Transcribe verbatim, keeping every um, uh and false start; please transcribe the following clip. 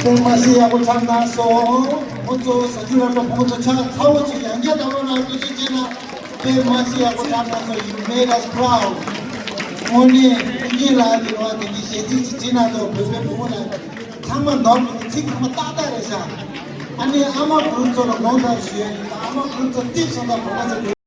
དཔེ་མ་སྲིད་ཡག་པོ་ཆགས་གནང་སོང་། ཁོང་ཚོ་ཟ་ཆུ་རབ་ཏུ་ཁོང་ཚོ་ཆ་ཚ་བོ་ཅིག་ཡང་བསྐྱར་ད་བར་ལ་ཐུགས་རྗེ་ཆེ་གནང་། དཔེ་མ་སྲིད་ཡག་པོ་ཆགས་གནང་སོང་། You made us proud. དངོས་གནས་ཀུན་མཁྱེན་ལགས་ཀྱི་རོགས་དེ་གི་གཞས་ཚིག་ཅིག་བྲིས་གནང་འདུག་བོད་པའི་བུ་མོ་ལ་ཚང་མ་ནོར་མི་འདུག་ཚིག་ཚང་མ་ཏག་ཏག་རེད་ཤག་ཨ་ནི་ཨ་མ་གུ་རུ་མཚོ་ལ་དགོངས་དག་ཞུ་ཡ་ཡིན། ཨ་མ་གུ་རུ་མཚོ་ལྟེབ་སོང་ད་གོང་མ་ཚོ།